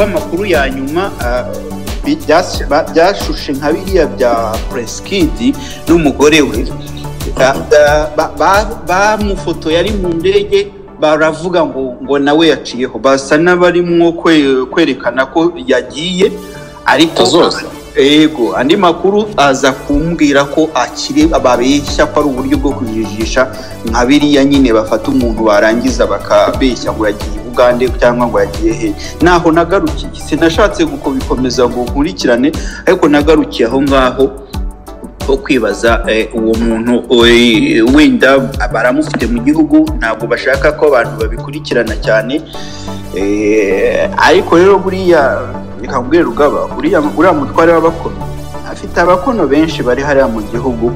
Kuko amakuru ya nyuma byashushe nka biriya bya Prince Kid n'umugore we, bamufotoye ari mu ndege, baravuga ngo nawe yaciyeho, basa n'abarimwo kwerekana ko yagiye, ariko Kazoza. Ego, andi makuru aza kumbwira ko akiri, babeshya, ko ari uburyo bwo kujijisha, nka biriya nyine bafata umuntu barangiza bakabeshya ngo yagiye i Bugande cyangwa ngo yagiye he. Naho nagarukiye, sinashatse kubikomeza ngo nkurikirane, ariko nagarukiye aho ngaho ho kwibaza uwo muntu, wenda baramufite mu gihugu, ntabwo bashaka ko abantu babikurikirana cyane. Ariko rero buriya reka nkubwire Rugaba, uriya mutware w'abakono afite abakono benshi bari hariya mu gihugu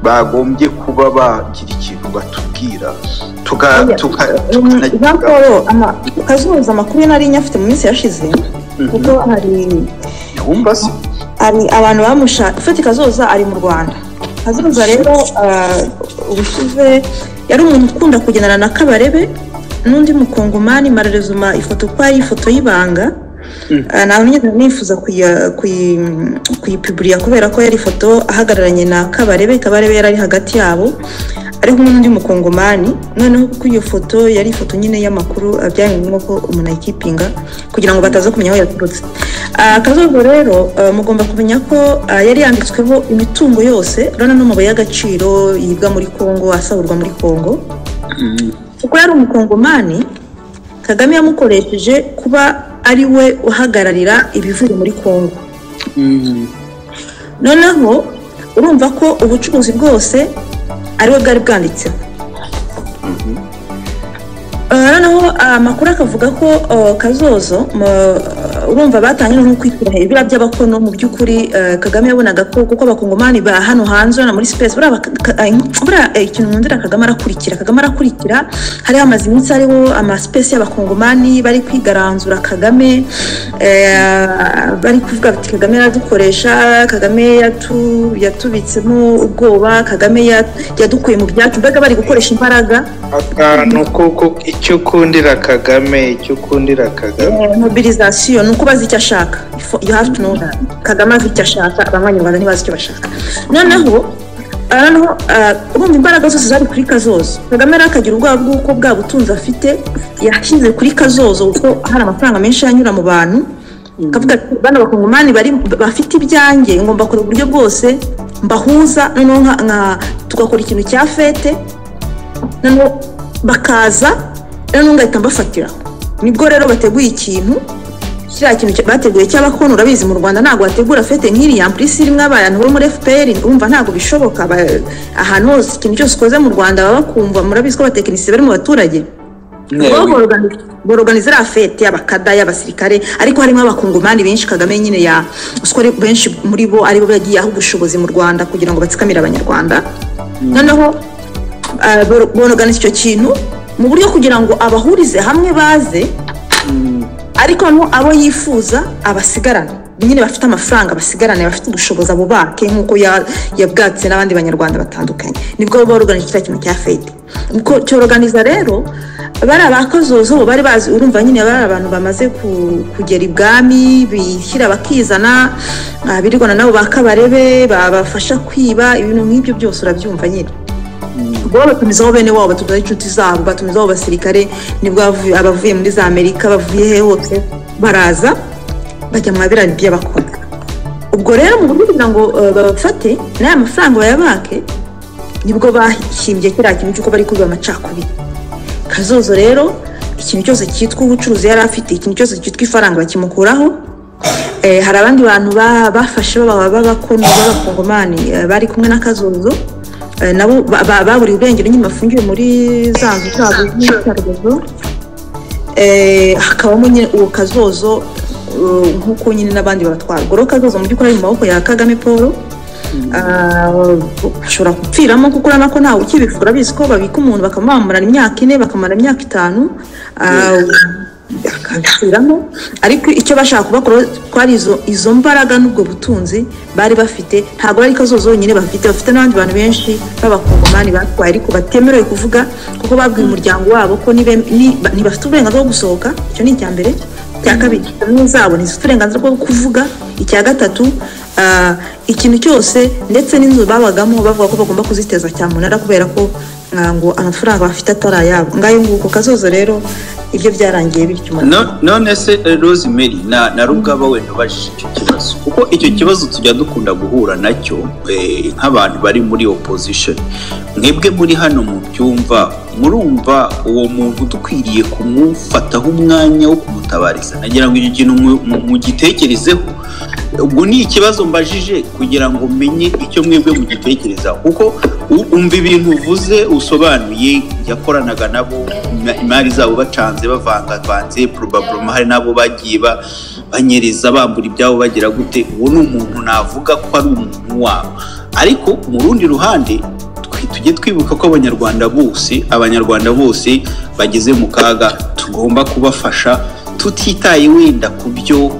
bagombye kuba bagira ikintu batubwira Oya, Jean Paul, Kazoza amakuru ye nari nyafite mu minsi yashize, kuko hari Wumva se? Hari abantu bamusha ufite. Kazoza ari mu Rwanda. Kazoza rero, ubushize yari umuntu ukunda kugendana na Kabarebe n'undi mukongomani mararezuma, ifoto ko ari ifoto y'ibanga. Ntabwo nigeze nifuza kuyipiburiya kubera ko yari ifoto ahagararanye na Kabarebe. Kabarebe yari ari hagati yabo, ari kumwe n'undi mukongomani. Noneho kuko iyo foto yari ifoto nyine y'amakuru, byari ngombwa ko umuntu ayikipinga kugira ngo bataza kumenya aho yaturutse. Kazoza rero, mugomba kumenya ko yari yanditsweho imitungo yose, urabona n'amabuye y'agaciro yibwa muri Congo, asahurwa muri Congo. Kuko yari umukongomani, Kagame yamukoresheje kuba ari we uhagararira ibivuye muri Congo. Noneho urumva ko ubucuruzi bwose ari we bwari bwanditseho. Noneho amakuru akavuga ko Kazozo urumva batangiye no kwitira ibira by'abakono. Mu by'ukuri Kagame yabonaga ko kuko abakongomani ba hano hanze na muri space buriya ikintu nkundira Kagame, arakurikira. Kagame arakurikira. Hari hamaze iminsi hariho ama space y'abakongomani bari kwigaranzura Kagame, bari kuvuga bati: "Kagame aradukoresha, Kagame yatubitsemo ubwoba, Kagame yadukuye mu byacu." Mbega bari gukoresha imbaraga. Akantu kuko icyo ukundira Kagame, icyo ukundira Kagame. Mobilisation ni uko bazi icyo ashaka. You have to know that Kagame azi icyo ashaka, abanyarwanda ntibazi icyo bashaka. Noneho urumva imbaraga zose zari kuri Kazozo. Kagame rero akagira ubwoba bw'uko bwa butunzi afite yashyize kuri Kazozo, kuko hari amafaranga menshi yanyura mu bantu, akavuga ati: "Bano bakongomani bari bafite ibyanjye, ngomba kureba uburyo bwose mbahuza, noneho tugakora ikintu cya fête, noneho bakaza, noneho ngahita mbafatira." Nibwo rero bateguye ikintu, kiriya kintu bateguye cy'abakono. Urabizi, mu Rwanda ntabwo bategura fête nk'iriya mpurisi irimo abantu bo muri FPR. Urumva ntabwo bishoboka. Ahantu hose, ikintu cyose ukoze mu Rwanda baba bakumva. Murabizi ko abatekinisiye bari mu baturage. Bo boroganiza iriya fête y'abakada, y'abasirikare, ariko harimo abakongomani benshi. Kagame nyine ya usiko ari benshi muri bo aribo bagiye aho ubushobozi mu Rwanda kugira ngo batsikamire abanyarwanda. Noneho boroganiza icyo kintu mu buryo kugira ngo abahurize hamwe baze, ariko noneho abo yifuza abasigarane nyine, bafite amafaranga basigarane, bafite ubushobozi abo bake, nk'uko yabwatse n'abandi banyarwanda batandukanye. Nibwo boroganije kiriya kintu cya fête. Uko cyoroganiza rero, bari abakazozo bo bari bazi. Urumva nyine bari abantu bamaze kugera ibwami, bishyira bakizana, birirwana nabo ba Kabarebe babafasha kwiba, ibintu nk'ibyo byose urabyumva nyine. Bo batumizaho bene wabo, batumizaho inshuti zabo, batumizaho abasirikare. Nibwo abavuye muri za Amerika, bavuye he hose, baraza bajya mu biriya by'abakora. Ubwo rero mu buryo kugira ngo babafate n'aya mafaranga bayabake, nibwo bahimbye kiriya kintu cy'uko bari kubiba amacakubiri. Kazozo rero, ikintu cyose cyitwa ubucuruzi yari afite, ikintu cyose cyitwa ifaranga bakimukuraho. Hari abandi bantu bafashe b'abakono b'abakongomani, bari kumwe na Kazozo, nabo baburiwe ubwenge nyine, bafungiwe muri za nzu zabo z'iyicarubozo. Hakabamo nyine uwo Kazozo, nk'uko nyine n'abandi babatwara. Ubwo rero Kazozo mu by'ukuri ari mu maboko ya Kagame Paul. Ashobora gupfiramo, kuko urabona ko ntawe ukibikora. Urabizi ko babika umuntu bakamwamurana imyaka 4, bakamara imyaka 5, akabipfiramo. Ariko icyo bashaka kubakora twari izo mbaraga n'ubwo butunzi bari bafite. Ntabwo ari Kazozo wenyine bafite, bafite n'abandi bantu benshi b'abakongomani batwaye, ariko batemerewe kuvuga kuko babwiye umuryango wabo ko ntibafite uburenganzira bwo gusohoka. Icyo ni icya mbere. Icya kabiri, bamwe zabo ntizifite uburenganzira bwo kuvuga. Icya gatatu, ikintu cyose ndetse n'inzu babagamo bavuga ko bagomba kuziteza cyamunara kubera ko ngo amafaranga bafite atari ayabo. Ngayo nguko Kazozo rero ibyo byarangiye bityo. None se Rosemary na Rugaba wenda ubajije icyo kibazo, kuko icyo kibazo tujya dukunda guhura nacyo nk'abantu bari muri opposition, mwebwe muri hano mu byumva murumva uwo muntu dukwiriye kumufataho umwanya wo kumutabariza? Nagira ngo icyo kintu mugitekerezeho. Ubwo ni ikibazo mbajije kugira ngo menye icyo mwebwe mugitekerezaho, kuko umva ibintu uvuze usobanuye, yakoranaga nabo, imari zabo bacanze bavangavanze, probably hari nabo bagiye banyereza bambura ibyabo bagira gute. Uwo ni umuntu navuga ko ari umuntu wabo. Ariko mu rundi ruhande tujye twibuka ko abanyarwanda bose bageze mu kaga, tugomba kubafasha tutitaye wenda ku byo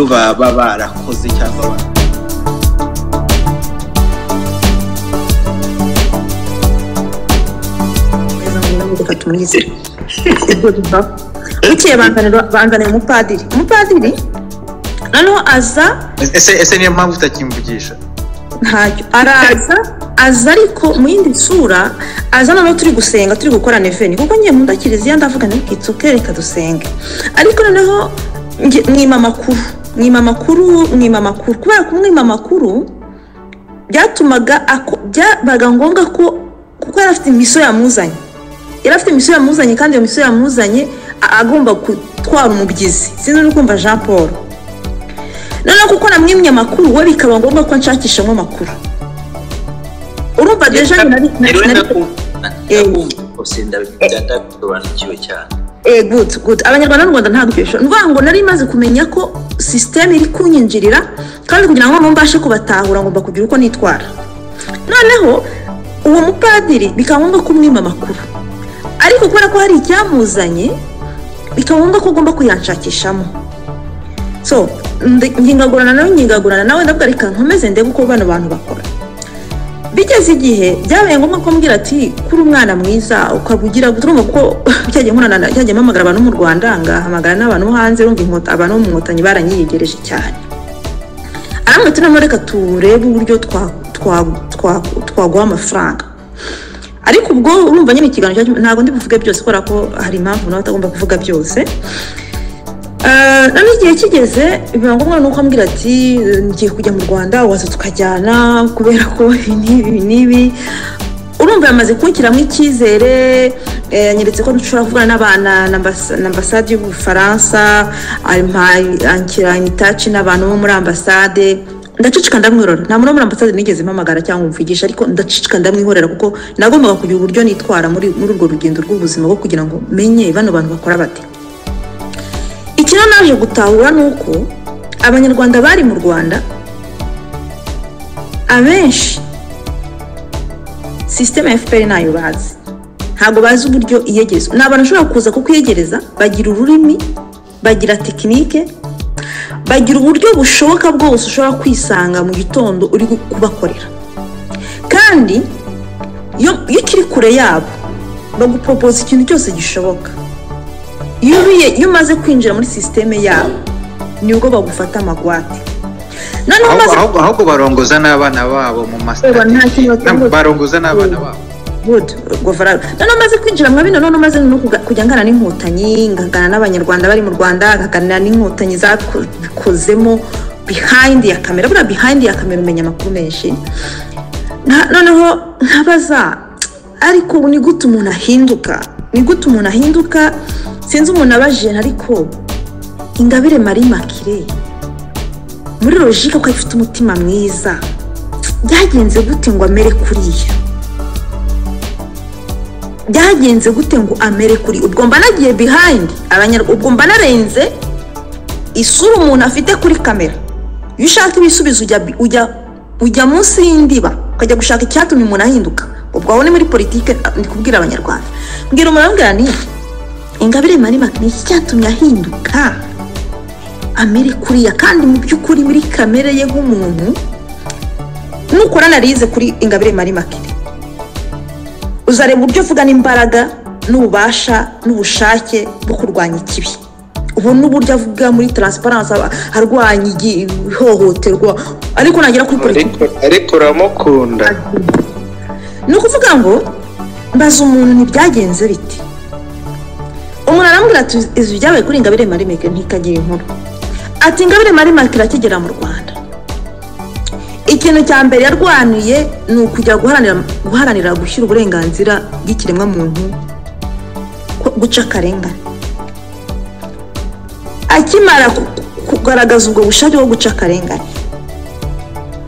baba barakoze cyangwa bukeye banzanira umupadiri noneho aza. Ese niyo mpamvu utakimvugisha? Ntacyo, araza aza ariko mu yindi sura, aza noneho turi gusenga turi gukora neveni, kuko ngiye mu kiliziya ndavuga nti itsuke reka dusenge. Ariko noneho mwima amakuru kubera kumwima amakuru byatumaga byabaga ngombwa ko kuko yari afite imiso yamuzanye, kandi iyo miso yamuzanye agomba gutwara umubyizi. Sinzi no kumva Jean Paul. Noneho kuko namwimye amakuru we bikaba ngombwa ko nshakishamo amakuru. Urumva deja nari good. Abanyarwanda n'u Rwanda ntabwo ibyo bishobora. Ngo nari maze kumenya ko system iri kunyinjirira, kandi kugira ngo mbashe kubatahura ngomba kugira uko nitwara. Noneho uwo mupadiri bikaba ngombwa kumwima amakuru, ariko kubera ko hari icyamuzanye bikaba ngombwa ko ugomba kuyanshakishamo. So ngingagurana nawe ndavuga reka nkomeze ndebe uko bano bantu bakora. Bigeze igihe byabaye ngombwa ko mbwira ati kuri umwana mwiza ukabugira urumva ko cyagiye nkorana cyagiye mpamagara abantu mu Rwanda ngahamagara n'abantu hanze, urumva inkota abantu mu nkotanyi baranyiyegereje cyane. Arambwira ati noneho reka turebe uburyo twaguha amafaranga. Ariko ubwo urumva nyine ikiganiro ntabwo ndi buvuge byose kubera ko hari impamvu nawe atagomba kuvuga byose. None igihe kigeze biba ngombwa nuko ambwira ati ngiye kujya mu Rwanda waza tukajyana kubera ko ibi n'ibi. Urumva yamaze kunkiramo icyizere, yanyeretse ko nshobora kuvugana n'abana na ambasade y'Ubufaransa, ankira itaci n'abantu bo muri ambasade. Ndacicika ndamwihorera, nta muntu wo muri ambasade nigeze mpamagara cyangwa mvugisha, ariko ndacicika ndamwihorera kuko nagombaga kugira uburyo nitwara muri urwo rugendo rw'ubuzima bwo kugira ngo menye bano bantu bakora bate. Ikino naje gutahura nuko abanyarwanda bari mu Rwanda abenshi system ya FPR nayo bazi, ntabwo bazi uburyo iyegereza. Ni abantu bashobora kuza kukwiyegereza, bagira ururimi, bagira tekinike, bagira uburyo bushoboka bwose ushobora kwisanga mu gitondo uri kubakorera. Kandi iyo ukiri kure yabo bagupropose ikintu cyose gishoboka. Iyo umaze kwinjira muri systeme yabo nibwo bagufata amagwate. Ahubwo barongoza n'abana babo mu masitati, barongoza n'abana babo. Good, govara. None umaze kwinjira mwa bino, none umaze no kujya ngana n'inkotanyi, ngana n'abanyarwanda bari mu Rwanda, ngana n'inkotanyi zakozemo behind ya kamera. Buriya behind ya kamera umenya amakuru menshi. Noneho nkabaza ariko ni gute umuntu ahinduka? Ni gute umuntu ahinduka? Sinzi umuntu abajije ariko Ingabire Marie Immaculée muri logique ko ifite umutima mwiza byagenze gute ngo amere kuriya? Byagenze gute ngo amere kuri? Ubwo mba nagiye behind ubwo mba narenze isura umuntu afite kuri kamera. Iyo ushaka ibisubizo ujya munsi y'indiba ukajya gushaka icyatumye umuntu ahinduka. Ubwo aho ni muri politike ndi kubwira abanyarwanda. Mbwira umuntu ambwira ni Ingabire Marie Immaculée icyatumye ahinduka amere kuriya, kandi mu by'ukuri muri kamere ye nk'umuntu nukora analyse kuri Ingabire Marie Immaculée uzareba uburyo uvuga n'imbaraga n'ububasha n'ubushake bwo kurwanya ikibi. Ubona uburyo avuga muri transparence, arwanya ihohoterwa, ariko nagera kuri politiki ariko uramukunda. Ni ukuvuga ngo mbaza umuntu ntibyagenze bite, umuntu arambwira ati izi byabaye kuri Ingabire Marie Immaculée ntikagira inkuru. Ati Ingabire Marie Immaculée akigera mu Rwanda, ikintu cya mbere yarwaniye ni ukujya guharanira gushyira uburenganzira bw'ikiremwamuntu, guca akarengane. Akimara kugaragaza ubwo bushake bwo guca akarengane,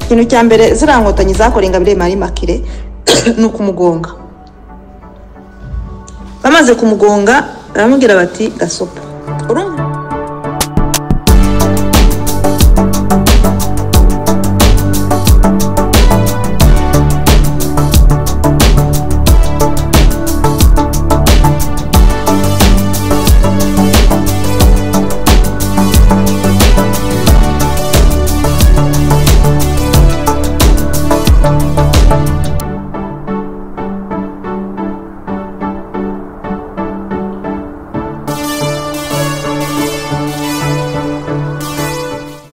ikintu cya mbere ziriya nkotanyi zakoreye Ingabire Marie Immaculée ni ukumugonga. Bamaze kumugonga baramubwira bati gasopo.